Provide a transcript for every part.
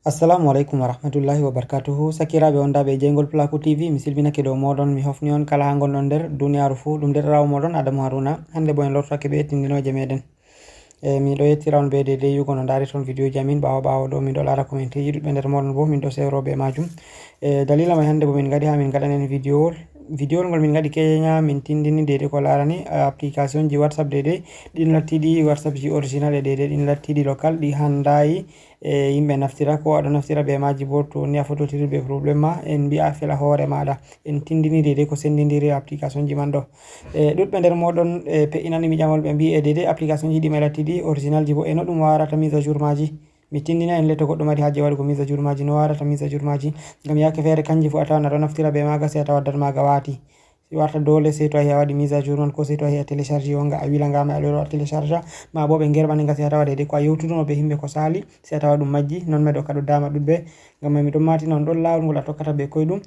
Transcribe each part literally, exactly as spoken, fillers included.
Assalamu aleykum wa rahmatullahi wa barakatuhu. Sakiraaɓe wondaaɓe e jeyngol Pulaaku T V, mi silminake dow mooɗon, mi hofni on kala haa ngonɗon nder duniyaaru fuu. Ɗum deɗɗiraawo mooɗon Adamu Haruna. Hannde boo en lortake bee tindinooje meeɗen. E, miɗo yettira on bee deydey yi'ugo no ndarirton vidiyooji amin ɓaawo ɓaawo ɗo. Miɗo laara komenteeji ɗuɗɓe nder mooɗon boo, min ɗo sewro bee maajum. E, daliila may hannde boo min ngaɗi haa min ngaɗanen vidiyowol. Vidiyowol ngol min ngaɗi keenya, min tindini deydey ko laarani, e, application ji WhatsApp deydey. Ɗin lattiɗi WhatsApp ji original e deydey ɗin lattiɗi local, ɗi hanndaayi e yimɓe naftira, ko a ɗo naftira bee maaji boo, to ni a fototiri bee problème ma, en mbi'a fela hoore maaɗa. En tindini deydey ko senndindiri application ji man ɗo. E, ɗuɗɓe nder mooɗon, e, pe'inani mi ƴamol, ɓe mbi'i e deydey application ji ɗi mi latti ɗi original ji boo, e no ɗum waarata mise à jour maaji. Mi tindina en le to goɗɗo mari haaje waɗugo mise à jour maaji, no waarata mise à jour maaji. Ngam yaake feere kanji fuu a tawan a ɗo naftira bee maaga, sey a tawa dat maaga waati. Si warta doole sey to a yahi a waɗi mise à jour man, ko sey to a yahi a télécharge nga, a wila nga may a loro a télécharge, maa boo ɓe ngerɓani nga, sey a tawa deydey ko a yewtuduno bee yimɓe ko saali, sey a tawa ɗum majji. Non may ɗo ka ɗo daama ɗuɗɓe. Ngam may mi ɗon maatina on ɗon laawol ngol a tokkata bee koyɗum.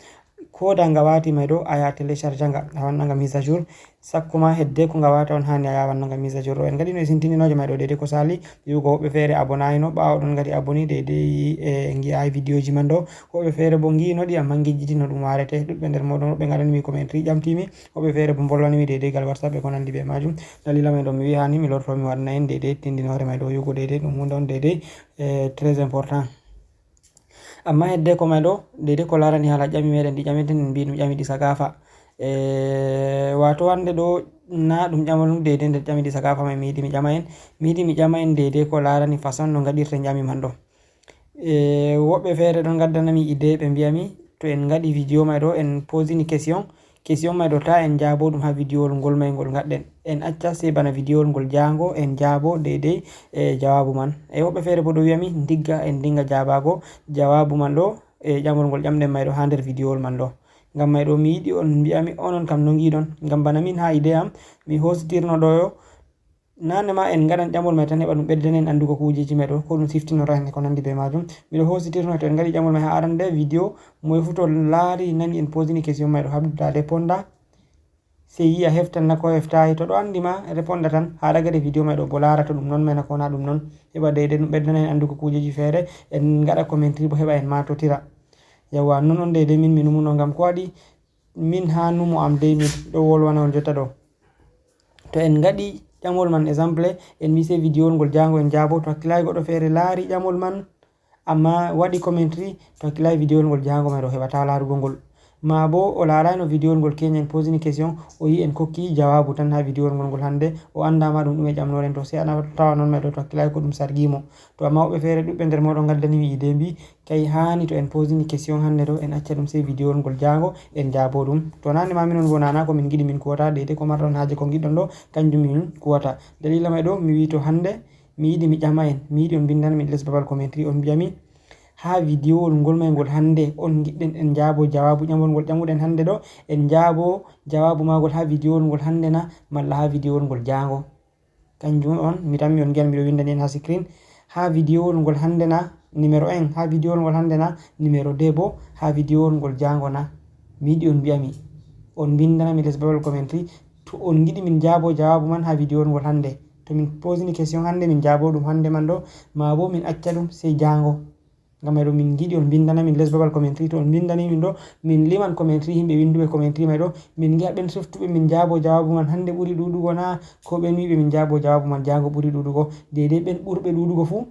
Ko da nga waati may ɗo, a yaha a télécharge nga, a wanna nga mise à jour. Sakko ma hedde ko nga waata on haani a yaha wanna nga mise à jour ɗo. En ngaɗino e sintininooje may ɗo deydey ko saali. Yi'ugo woɓɓe feere abonayno, ɓaawo ɗon ngari aboni deydey, e, ngi'aay vidiyooji man ɗo. Woɓɓe feere boo ngi'ino ɗi, ammaa ngejjiti no ɗum waarete. Ɗuɗɓe nder mooɗon woɓɓe ngaɗani mi komentri, ƴamti mi. Woɓɓe feere boo mbollani mi deydey gal WhatsApp e ko nanndi bee maajum. Daliila may ɗo mi wi'i haani mi lorto mi waɗana en deydey tindinoore may ɗo. Yi'ugo deydey ɗum huunde on deydey, e, très important. Ammaa hedde ko may ɗo, deydey ko laarani haala ƴami meeɗen ɗi ƴameten, en mbi'i ɗum ƴami ɗi sagaafa. E, waato hannde ɗo, naa ɗum ƴamol deydey nder ƴami ɗi sagaafa may mi yiɗi mi ƴama en. Mi yiɗi mi ƴama en deydey ko laarani façon no ngaɗirten ƴami man ɗo. E, woɓɓe feere ɗon ngaddana mi idée, ɓe mbi'a mi, to en ngaɗi vidiyo may ɗo, en posini question, question may ɗo, taa en jaabo ɗum haa vidiyowol ngol may ngol ngaɗɗen. En acca sey bana vidiyowol ngol jaango, en jaabo deydey, e, jawaabu man. E, woɓɓe feere boo ɗo wi'a mi, ndigga, en dinga jaabaago jawaabu man ɗo, e, ƴamol ngol ƴamɗen may ɗo haa nder vidiyowol man ɗo. Ngam may ɗo mi yiɗi on mbi'a mi, onon kam no ngi'ɗon. Ngam bana min haa idée am, mi hoositirno ɗo yo, naane ma en ngaɗan ƴamol may tan, heɓa ɗum ɓeddana en anndugo kuujeeji may ɗo, ko ɗum siftinora en e ko nanndi bee maajum. Miɗo hoositirno to en ngaɗi ƴamol may haa arande vidiyo, moy fuu to laari nani en posini question may ɗo, haɓda reponda. Sey yi'a heftan na ko heftaayi. To ɗo anndi ma, reponda tan. Haa ragare vidiyo may ɗo boo laarata ɗum non may na ko naa ɗum non. Heɓa deydey ɗum ɓeddana en anndugo kuujeeji feere. En ngaɗa komentri boo heɓa en maatotira. Yawwa, non on deydey min mi numuno. Ngam ko waɗi min haa numo am dey mi ɗo wolwana on jotta ɗo. To en ngaɗi ƴamol man exemple, en mbi' sey vidiyowol ngol jaango en jaabo, to hakkilaayi goɗɗo feere laari ƴamol man, ammaa waɗi komentri, to hakkilaayi vidiyowol ngol jaango may ɗo heɓataa laarugo ngol. Maa boo o laarayno vidiyowol ngol keenya en posini question, o yi'i en kokki jawaabu tan haa vidiyowol ngol ngol hannde, o anndaa ma ɗum ɗume ƴamnoren, to sey a na-, tawa non may ɗo to hakkilaayi ko ɗum sargi mo. To ammaa woɓɓe feere ɗuɗɓe nder mooɗon ngaddani mi idée mbi', kay haani to en posini question hannde ɗo, en acca ɗum sey vidiyowol ngol jaango, en jaabo ɗum. To naane ma minon boo naana ko min ngiɗi min kuwata, deydey ko marɗon haaje ko ngiɗɗon ɗo, kanjum min kuwata. Daliila may ɗo, mi wi'i to hannde, mi yiɗi mi ƴama en, mi yiɗi on mbinndana min les babal komentri, on mbi'a mi, haa vidiyowol ngol may ngol hannde on ngiɗɗen en njaabo jawaabu ƴamol ngol ƴamuɗen hannde ɗo, en njaabo jawaabu maagol haa vidiyowol ngol hannde na, malla haa vidiyowol ngol jaango? Kanjum on, mi tammi on ngi'an miɗo winndani en haa screen. Haa vidiyowol ngol hannde na, numéro un, haa vidiyowol ngol hannde na, numéro deux boo, haa vidiyowol ngol jaango na? Mi yiɗi on mbi'a mi, on mbinndana mi les babal komentri, to on ngiɗi min njaabo jawaabu man haa vidiyowol ngol hannde. To min posini question hannde, min njaabo ɗum hannde man ɗo, maa boo min acca ɗum sey jaango. Ngam may ɗo min ngiɗi on mbinndana min les babal komentri. To on mbinndani min ɗo, min liman komentri, yimɓe winnduɓe komentri may ɗo, min ngi'a ɓen softuɓe min njaabo jawaabu man hannde ɓuri ɗuuɗugo na, ko ɓen wi'ɓe min njaabo jawaabu man jaango ɓuri ɗuuɗugo. Deydey ɓen ɓurɓe ɗuuɗugo fuu,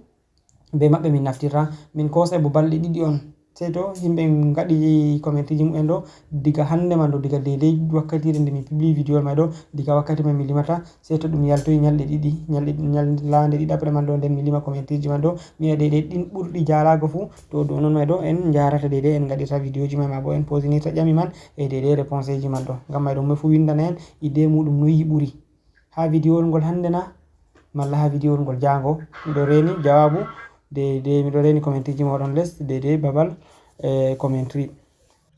bee maɓɓe min naftirta. Min koosay bo balɗe ɗiɗi on. Sey to yimɓe ngaɗi komentriji mumen ɗo, diga hannde man ɗo, diga deydey wakkatire nde min publie vidiyowol may ɗo, diga wakkati man mi limata, sey to ɗum yaltoyi nyalɗe ɗiɗi, nyalɗe, nyalaande ɗiɗaɓre man ɗo, nden mi lima komentriji man ɗo, mi yi'a deydey ɗin ɓurɗi jaalaago fuu. To ɗum non may ɗo, en njaarata deydey, en ngaɗirta vidiyooji may, maa bo en posinirta ƴami man e deydey réponseji man ɗo. Ngam may ɗo, moy fuu winndana en idée muuɗum no yi'i ɓuri. Haa vidiyowol ngol hannde na, malla haa vidiyowol ngol jaango? Miɗo reeni jawaabu, deydey miɗo reeni komentriji mooɗon les, deydey babal, e, commentri.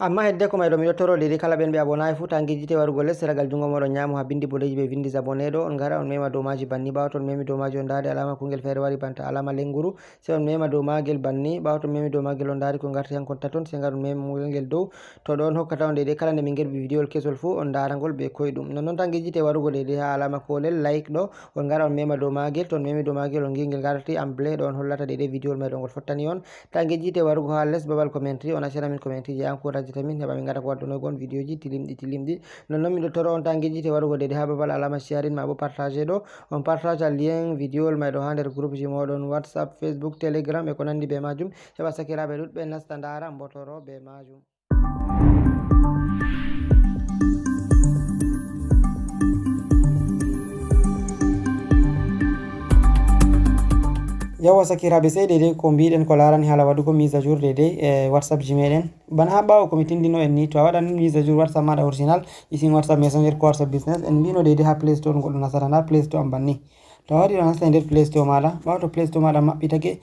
Amma hedde ko may ɗo, miɗo toro deydey kala ɓen ɓe abonayi fuu, ta ngejjite warugo les ragal jungo moɗon ñaamo ha bindi boɗeeji ɓe vindi abonné ɗo, on ngara on mema dow maaji banni. Ɓaawo to on memi dow maaji, on ndaari alama kungel feere wari banta alama lenguru, sey on mema dow maagel banni. Ɓaawo to on memi dow maagel, on ndaari ko ngarti hankon taton, sey ngar on mema ngel dow. To ɗon hokkata on deydey kala nde min ngerɓi vidéowol kesol fuu, on ndaara ngol be koyɗum. Nonnon ta ngejjite warugo deydey ha alama koolel like ɗo, on ngara on mema dow maagel. To on memi dow maagel, on ngi ngel ngarti en bleu ɗo, on hollata deydey vidéowol may ɗo ngol fottani on. Ta ngejjite warugo ha les babal commentary, on accana min commentary je encouragita min, heɓa min ngara ko waddunoygo on vidéoji tilimɗi tilimɗi. Nonnon miɗo toro on ta ngejjite warugo deydey ha babal alama sharing ma bo partage ɗo, on partage lien vidéowol may ɗo ha nder groupeji moɗon WhatsApp, Facebook, Telegram e ko nandi be majum, heɓa sakiraaɓe ɗuɗɓe nasta ndaara, mbotoro be majum. Yawwa sakiraaɓe, sey deydey ko mbiɗen ko laarani haala waɗugo mise à jour deydey e WhatsApp ji meɗen. Bana ha ɓaawo ko mi tindino en ni, to a waɗan mise à jour WhatsApp maɗa original, isin WhatsApp Messenger ko WhatsApp Business, en mbino deydey ha Play Store, ngol ɗo nasata, nda Play Store am banni. To a waɗi ɗo nasta e nder Play Store maɗa, ɓaawo to Play Store maɗa maɓɓitake,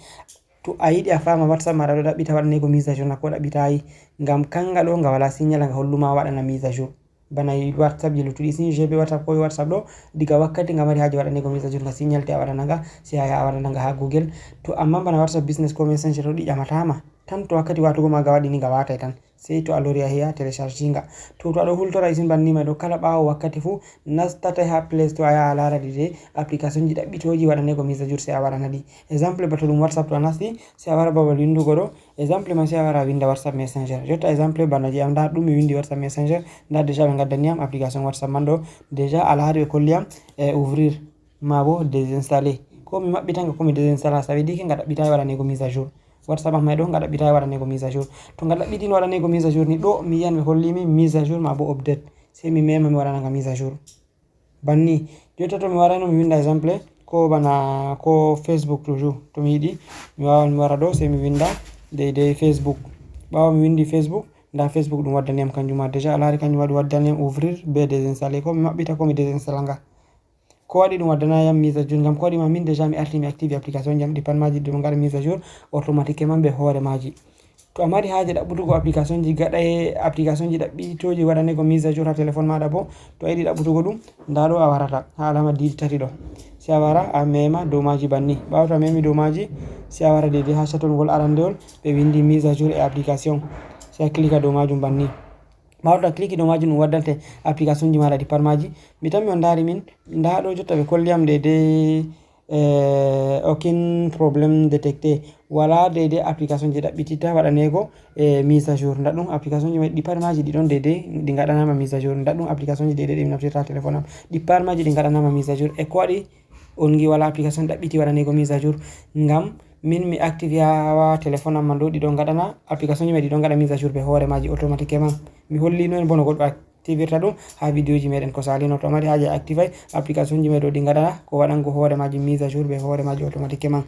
to a yiɗi a faama WhatsApp maɗa ɗo ɗaɓɓita waɗaneego mise à jour na ko ɗaɓɓitaayi, ngam kanga ɗo nga wala signal, nga holluma waɗana mise à jour. Bana WhatsApp ji luttuɗi, isin G B WhatsApp ko WhatsApp ɗo, diga wakkati nga mari haaje waɗaneego mise à jour, nga signalte a waɗana nga, sey a yaha a waɗana nga ha Google. To amma bana WhatsApp Business ko Messenger ɗo ɗi ƴamatama. Tan to wakkati watugo ma nga waɗi ni nga watay tan. Sey to a lori a yahi a télécharge nga. To, to a ɗo hultora isin banni may ɗo, kala ɓaawo wakkati fuu nastatay ha Play Store a yaha a laara deydey application ji ɗaɓɓitooji waɗaneego mise à jour sey a waɗana ɗi. Exemple ba to ɗum WhatsApp to a nasti, sey a wara babal windugo ɗo. Exemple man sey a wara a winda WhatsApp Messenger. Jotta exemple bana je am nda ɗum mi windi WhatsApp Messenger, nda déjà ɓe ngaddani am application WhatsApp man ɗo. Déjà a laari ɓe kolli am e ouvrir ma bo désinstaller. Ko mi maɓɓita nga ko mi désinstaller, ça veut dire que nga ɗaɓɓitaayi waɗaneego mise à jour. WhatsApp am may ɗo nga ɗaɓɓitaayi waɗaneego mise à jour. To nga ɗaɓɓitino waɗaneego mise à jour ni, ɗo mi yiyan ɓe holli mi mise à jour ma bo update. Sey mi mema mi waɗana nga mise à jour. Banni. Jotta to mi warayno mi winda exemple ko bana ko Facebook toujours. To mi yiɗi mi wawan mi wara ɗo sey mi winda deydey Facebook. Ɓaawo mi windi Facebook, nda Facebook ɗum waddani am kanjum ma. Déjà a laari kanjum ma ɗum waddani am ouvrir be désinstaller. Ko mi maɓɓita ko mi désinstaller nga. Ko waɗi ɗum waddanayi yam mise à jour? Ngam ko waɗi ma min déjà mi arti mi active application ji am ɗi pat maji ɗum ngaɗa mise à jour automatiquement be hoore maji. To a mari haaje ɗaɓɓutugo application ji gaɗa e application ji ɗaɓɓitooji waɗaneego mise à jour ha téléphone maɗa bo, to a yiɗi ɗaɓɓutugo ɗum, nda ɗo a warata ha alama diidi tati ɗo. Sey a wara a mema dow maji banni. Ɓaawo to a memi dow maji, sey a wara deydey ha chatol ngol arandewol ɓe windi mise à jour et application. Sey a cliquer dow majum banni. Ɓaawo to a cliquer dow majum ɗum waddante application ji maɗa ɗi pat maji. Mi tammi on ndaari min, nda ɗo jotta ɓe kolli am deydey, eh, aucun problème détecté. Wala deydey application ji ɗaɓɓititta waɗaneego e mise à jour. Nda ɗum application ji may ɗi pat maji ɗi ɗon deydey ɗi ngaɗanama mise à jour. Nda ɗum application ji deydey ɗi mi naftirta ha téléphone am. Ɗi pat maji ɗi ngaɗanama mise à jour. E ko waɗi on ngi wala application ɗaɓɓiti waɗaneego mise à jour? Ngam min mi active ha téléphone am man ɗo ɗi ɗon ngaɗana application ji may ɗi ɗon ngaɗa mise à jour be hoore maji automatiquement. Mi hollino en bo no goɗɗo activirta ɗum ha vidéo ji meɗen ko salino. To a mari haaje a activay application ji may ɗo ɗi ngaɗana ko waɗango hoore maji mise à jour be hoore maji automatiquement.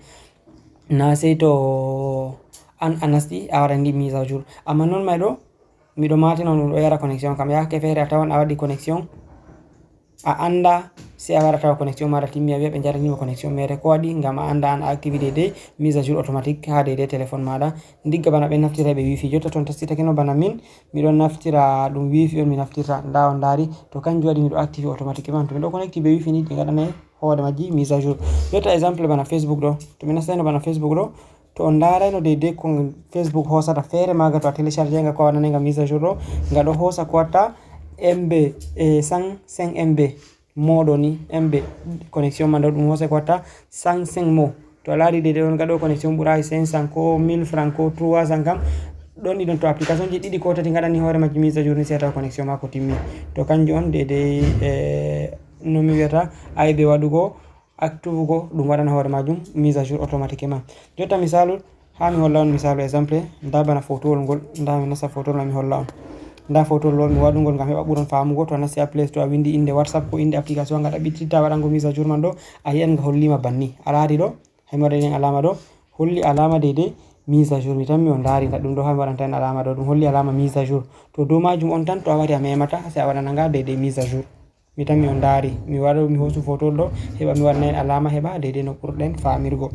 Na sey to an a nasti a waɗan ndi mise à jour. Amma non may ɗo miɗo matina on ɗum ɗo yara connexion kam. Yahke feere a tawan a waɗi connexion, a anda, sey a wara tawa connexion maɗa timmi, a wiya ɓe njaranima connexion mere. Ko waɗi? Ngam a anda an a activité dey mise à jour automatique ha deydey téléphone maɗa. Ndigga bana ɓe naftira ɓe wifi. Jotta ton tastitakeno bana min, miɗon naftira ɗum wifi on mi naftirta. Nda on ndaari, to kanjum waɗi miɗo activé automatiquement. To miɗo connecté be wifi ni ɗi ngaɗanay hoore majji mise à jour. Jotta exemple bana Facebook ɗo, to mi nastayno bana Facebook ɗo, to on ndaarayno deydey ko Facebook hoosata feere maaga, to a téléchargé nga ko a waɗanay nga mise à jour ɗo, nga ɗo hoosa ko watta M B, e cent cinq M B moɗo ni, M B connexion ma ɗo ɗum hoosa ko watta cent cinq mo. To a laari deydey on gaɗo connexion ɓuraay cinq cents ko mille francs ko trois cents kam, ɗon ɗi ɗon to application ji ɗiɗi ko tati ngaɗani hoore majji mise à jour ni, sey tawa connexion ma ko timmi. To kanjum on deydey, e no mi wiyata aybe waɗugo active go ɗum waɗana hoore majum mise à jour automatiquement. Jotta misalu, ha mi holla on misalu exemple, nda bana fotowol ngol, nda mi nasta fotowol ma mi holla on. Nda fotowol ɗo mi waɗungol ngam heɓa ɓuron famugo. To a nasti ha Play Store a windi inde WhatsApp ko inde application nga ɗaɓɓititta waɗango mise à jour man ɗo, a yi'an nga hollima banni. A laari ɗo, ha mi waɗani en alama ɗo, holli alama deydey mise à jour. Mi tammi on ndaari nda ɗum ɗo ha mi waɗanta en alama ɗo, ɗum holli alama mise à jour. To dow majum on tan to a wari a memata, sey a waɗana nga deydey mise à jour. Mi tammi on ndaari, mi waɗo, mi hoosu fotowol ɗo, heɓa mi waɗana en alama, heɓa deydey no ɓurɗen famirgo.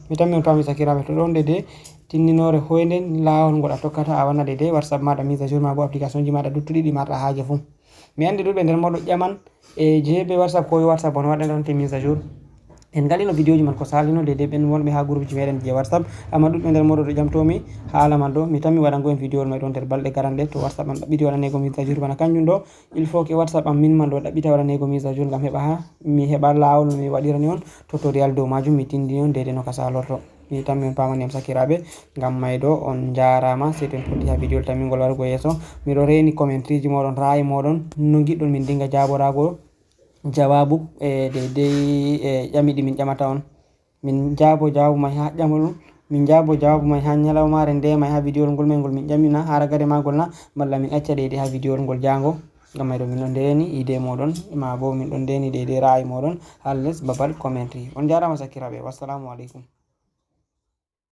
Mi tammi on faami sakiraaɓe, to ɗon deydey Tindinoore hoynden laawol ngol a tokkata a waɗana daidai WhatsApp maɗa mise à jour ma bo application ji maɗa luttuɗi ɗi marɗa haaje fuu. Mi anndi ɗuuɗɓe nder mooɗon ƴaman e jeebe WhatsApp ko yo WhatsApp on waɗa ɗon te mise à jour. En ngalino vidéo ji man ko saalino daidai ɓen wonɓe haa groupe ji meɗen je WhatsApp, amma ɗuuɗɓe nder mooɗon ɗo ƴamtoomi haala man ɗo, mi tammi waɗango en vidéo may ɗon nder balɗe garanɗe to WhatsApp man ɗaɓɓiti waɗaneego mise à jour bana kanjum ɗo. Il faut que WhatsApp am min man ɗo ɗaɓɓita waɗaneego mise à jour ngam heɓa haa mi heɓa laawol no mi waɗirani on tutoriel dow maajum, mi tindini on daidai no ka saalorto. Mi tammi on paamani am sakiraaɓe, ngam may ɗo on njaaraama, sey to en potti haa vidéo tammingol warugo yeeso. Miɗo reeni commentaire ji mooɗon, ra'ayi mooɗon, no ngiɗɗon min dinga jaaboraago jawaabu e daidai e ƴami ɗi min ƴamata on. Min jaabo jawaabu may haa ƴamol, min jaabo jawaabu may haa nyalawmaare nde may haa vidéo ngol may ngol min ƴamina haa ragare maagol na, malla min acca daidai haa vidéo ngol jaango. Ngam may ɗo min ɗon ndeeni idée mooɗon, ma bo min ɗon ndeeni daidai ra'ayi mooɗon haa les babal commentaire. On njaaraama sakiraaɓe. Wassalamu alaikum.